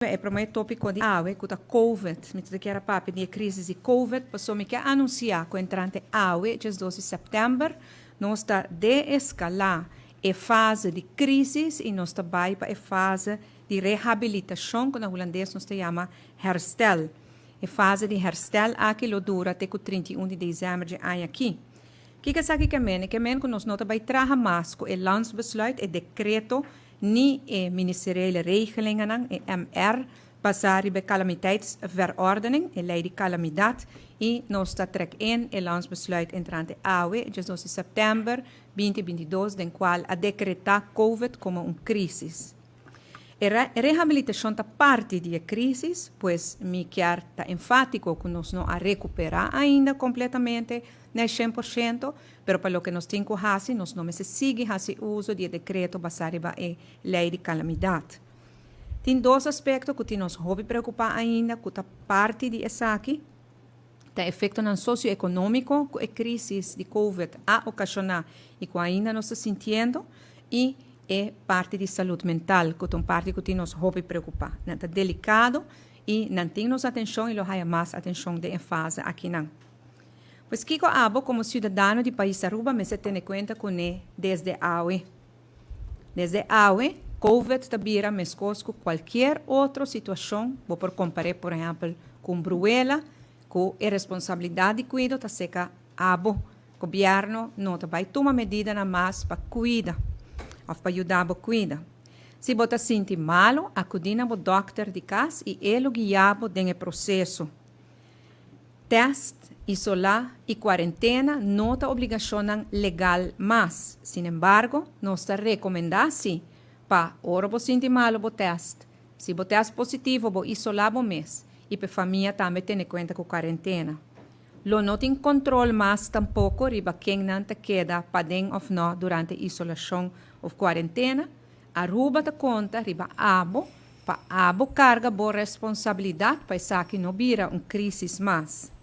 E promé tópiko di awe ku ta Covid. Mi ta kier a papia di e krísis di Covid, pasobra mi ke anunsiá ku entrante awe, 12 di sèptèmber, nos ta deeskalá e fase di krísis i nos ta bai pa e fase di rehabilitashon ku na hulandes nos ta yama herstel. E fase di herstel aki lo dura te ku 31 di desèmber dje aña aki. Kiko esaki ke men? E ke men ku nos no ta bai traha mas ku e landsbesluit, e dekreto ni e Ministeriële Regelingennan, e MR, basá riba e Calamiteitsverordening, e lei di kalamidat, i nos ta trek in e Landsbesluit entrante awe, 12 di sèptèmber 2022, den kual a dekretá Covid komo un krísis. E rehabilitashon ta parti di e krísis, pues mi kier ta enfátiko ku nos no a rekuperá ainda kompletamente na e 100%, pero pa loke nos tin ku hasi, nos no mester sigui hasi uso di e dekreto basá riba e lei di kalamidat. Tin dos aspekto ku tin nos hopi preokupá ainda ku ta parti di esaki, ta efektonan sosioekonómiko ku e krísis di Covid a okashoná i ku ainda nos ta sintiendo, i e parti di salud mental ku ta un parti ku tin nos hopi preokupá. Nan ta delikado i nan tin nos atenshon i lo haya mas atenshon den e fase akinan. Pues kiko abo komo siudadano di pais Aruba mester tene kuenta kuné desde awe? Desde awe, Covid ta bira meskos ku kualkier otro situashon, bo por kompar'é por ehèmpel ku un bruela, ku e responsabilidat di kuido ta seka abo. Gobièrnu no ta bai tuma medidanan mas pa kuida òf pa yuda bo kuida. Si bo ta sinti malu, akudí na bo dòkter di kas i e lo guia bo den e proseso. Tèst, isolá i kuarentena no ta obligashonnan legal mas. Sinembargo, nos ta rekomendá si pa ora bo sinti malu bo tèst. Si bo tèst positivo bo isolá bo mes i p'e famia tambe tene kuenta ku kuarentena. Lo no tin kontrol mas tampoko riba kennan ta keda paden òf nò durante isolashon òf kuarentena. Aruba ta konta riba abo pa abo karga bo responsabilidat pa esaki no bira un krísis mas.